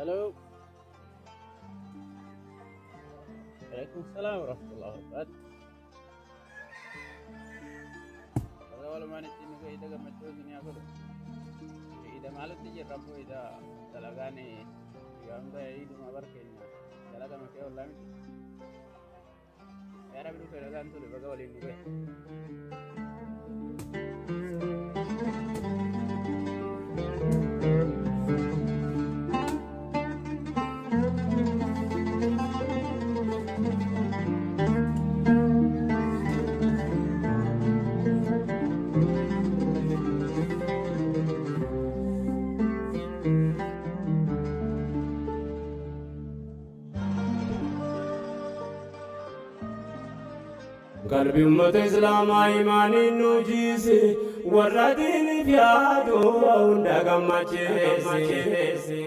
Halo. Waalaikumsalam warahmatullahi wabarakatuh. Baga walumaan ittiin nu ga'e gammachuu isin haa godhu. Iida maalitti jirra abboo iida dalagaan guyyaa hunda iiduma bar keenya dalaga makee ollaa miti. Yaa Rabbi dhufe dhagaan tole baga waliin nu ga'e. Qalbii uummata Islaamaa imaaniin nu jiise, warra diiniif yaadu hunda gammachiise.